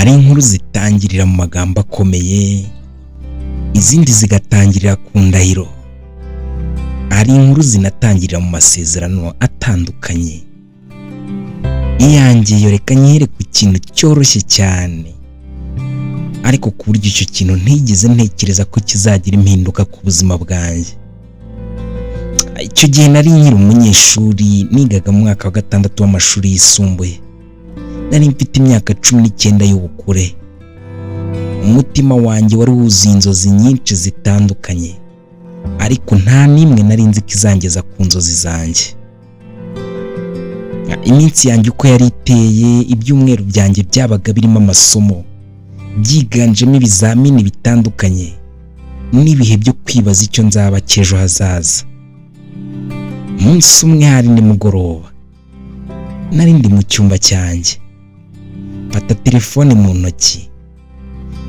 Hari inkuru zitangirira mu magambo akomeye, izindi zigatangirira ku ndahiro. Hari inkuru zinatangirira mu masezerano atandukanye. Iyanjye yo reka nyihere ku kintu cyoroshye cyane, ariko ku buryo icyo kintu ntigeze ntekereza ko kizagira impinduka ku buzima bwanjye. Icyo gihe nari nkiri umunyeshuri, nigaga mu mwaka wa 6 w'amashuri yisumbuye. Nari mfite imyaka 19 y'ubukure. Umutima wanjye wari wuzuye inzozi nyinshi zitandukanye, ariko nta n'imwe nari nzi ko izangeza ku nzozi zanjye. Iminsi yanjye uko yari iteye, ibyumweru byanjye byabaga birimo amasomo, byiganjemo ibizamini bitandukanye n'ibihe byo kwibaza icyo nzaba cy'ejo hazaza. Umunsi umwe hari nimugoroba, nari ndi mu cyumba cyanjye, mfata telefone mu ntoki,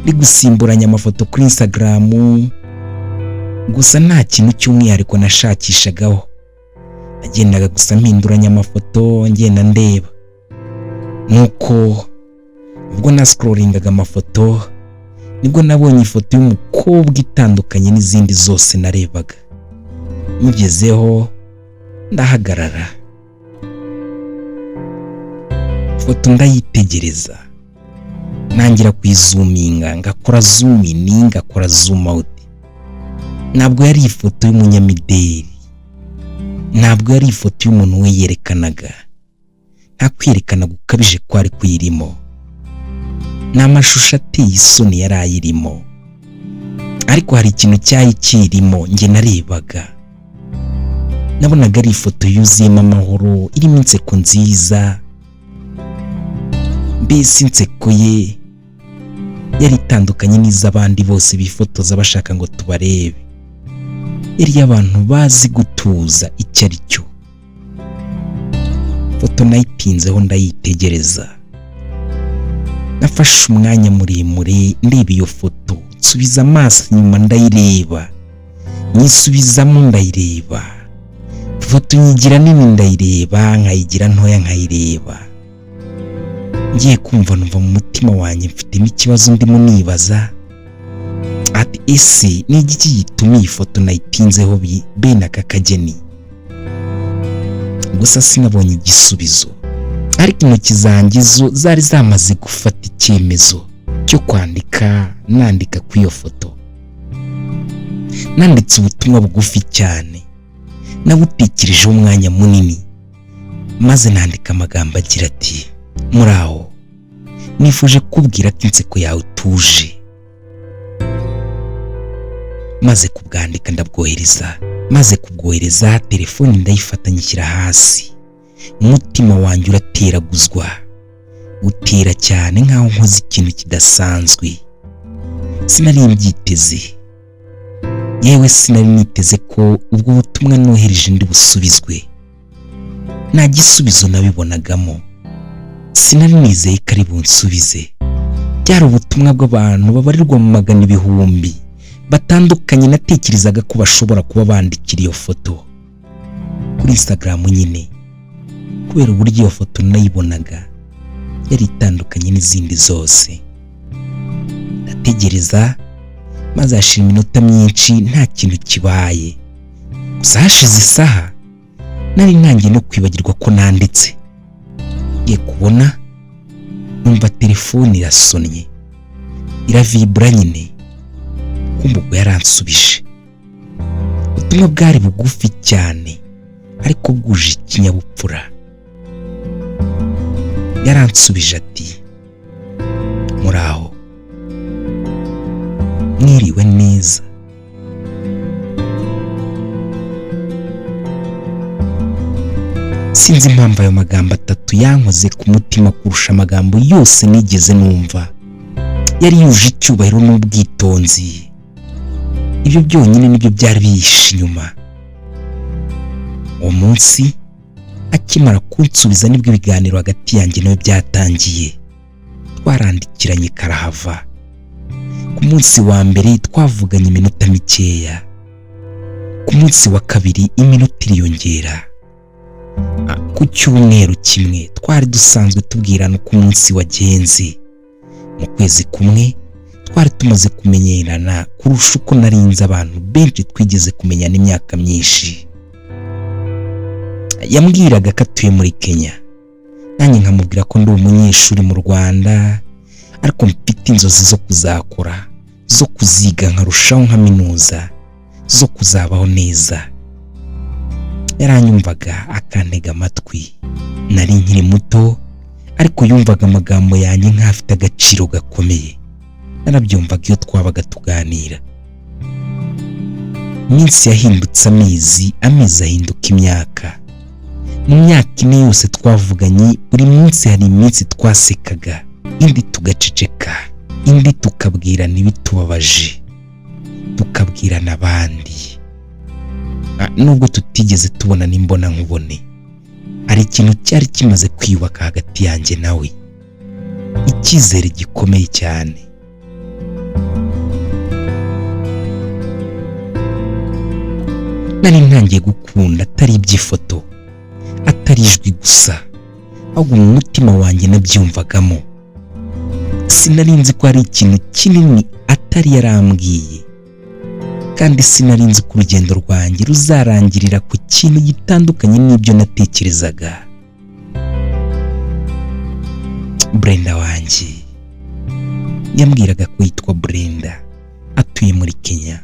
ndi gusimburanya amafoto kuri Instagram. Gusa nta kintu cy'umwihariko nashakishagaho, nagendaga gusa mpinduranya amafoto, ngenda ndeba. Nuko ubwo nascrollingaga amafoto, nibwo nabonye ifoto y'umukobwa itandukanye n'izindi zose narebaga. Nyigezeho ndahagarara, ifoto ndayitegereza, ntangira kuyizoominga, ngakora zoom in, ngakora zoom out. Ntabwo yari ifoto y'umunyamideli, ntabwo yari ifoto y'umuntu we yerekanaga, nta kwiyerekana gukabije kwari kuyirimo, ni amashusho ateye isoni yari ayirimo, ariko hari ikintu cyari kirimo njye narebaga. Nabonaga ari ifoto yuzuyemo amahoro, irimo inseko nziza, mbese inseko ye yari itandukanye n'iz'abandi bose bifotoza bashaka ngo tubarebe. Yari iy'abantu bazi gutuza icyo ari cyo. Foto nayitinzeho ndayitegereza, nafashe umwanya muremure ndeba iyo foto, nsubiza amaso inyuma ndayireba, nyisubizamo ndayireba, foto nyigira nini ndayireba, nkayigira ntoya nkayireba. Ngiye kumva numva mu mutima wanjye mfitemo ikibazo, ndimo nibaza ati: "Ese ni igiki gituma iyi foto nayitinzeho bene aka kageni?" Gusa sinabonye igisubizo, ariko intoki zanjye zo zari zamaze gufata icyemezo cyo kwandika. Nandika kuri iyo foto, nanditse ubutumwa bugufi cyane nabutekerejeho umwanya munini, maze nandika amagambo agira ati: "Muraho, nifuje kukubwira ko inseko yawe ituje." Maze kubwandika ndabwohereza. Maze kubwohereza, telefoni ndayifata nyishyira hasi, umutima wanjye urateraguzwa, utera cyane nk'aho nkoze ikintu kidasanzwe. Sinari mbyiteze, yewe sinari niteze ko ubwo butumwa nohereje ndi busubizwe. Nta gisubizo nabibonagamo, sinari nizeye ko ari bunsubize. Byari ubutumwa bw'abantu babarirwa mu magana ibihumbi batandukanye natekerezaga ko bashobora kuba bandikira iyo foto kuri Instagram nyine, kubera uburyo iyo foto nayibonaga yari itandukanye n'izindi zose. Ndategereza, maze hashira iminota myinshi nta kintu kibaye. Gusa hashize isaha nari ntangiye no kwibagirwa ko nanditse. Ngiye kubona numva telefone irasonnye, iravibura nyine. Kumva ubwo yaransubije. Ubutumwa bwari bugufi cyane ariko bwuje ikinyabupfura. Yaransubije ati: "Muraho, mwiriwe neza." Sinzi impamvu ayo magambo atatu yankoze ku mutima kurusha amagambo yose nigeze numva. Yari yuje icyubahiro n'ubwitonzi. Ibyo byonyine nibyo byari bihishe inyuma. Uwo munsi akimara kunsubiza nibwo ibiganiro hagati yanjye nawe byatangiye. Twarandikiranye karahava. Ku munsi wa mbere twavuganye iminota mikeya, ku munsi wa kabiri iminota iriyongera. Ku cyumweru kimwe twari dusanzwe tubwirana uko umunsi wagenze. Mu kwezi kumwe twari tumaze kumenyerana kurusha uko narinze abantu benshi twigeze kumenyana imyaka myinshi. Yambwiraga ko atuye muri Kenya, nanjye nkamubwira ko ndi umunyeshuri mu Rwanda, ariko mfite inzozi zo kuzakora, zo kuziga nkarushaho nkaminuza, zo kuzabaho neza. Yaranyumvaga akantega amatwi. Nari nkiri muto, ariko yumvaga amagambo yanjye nk'afite agaciro gakomeye. Narabyumvaga iyo twabaga tuganira. Iminsi yahindutse amezi, amezi ahinduka imyaka. Mu myaka 4 yose twavuganye, buri munsi hari iminsi twasekaga, indi tugaceceka, indi tukabwirana ibitubabaje, tukabwirana abandi. Nubwo tutigeze tubona n'imbona nkubone, hari ikintu cyari kimaze kwiyubaka hagati yanjye nawe, icyizere gikomeye cyane. Nari ntangiye gukunda atari iby'ifoto, atari ijwi gusa, ahubwo mu mutima wanjye nabyumvagamo. Sinari nzi ko hari ikintu kinini atari yarambwiye, kandi sinari nzi ko urugendo rwanjye ruzarangirira ku kintu gitandukanye n'ibyo natekerezaga. Brenda wanjye, yambwiraga ko yitwa Brenda, atuye muri Kenya.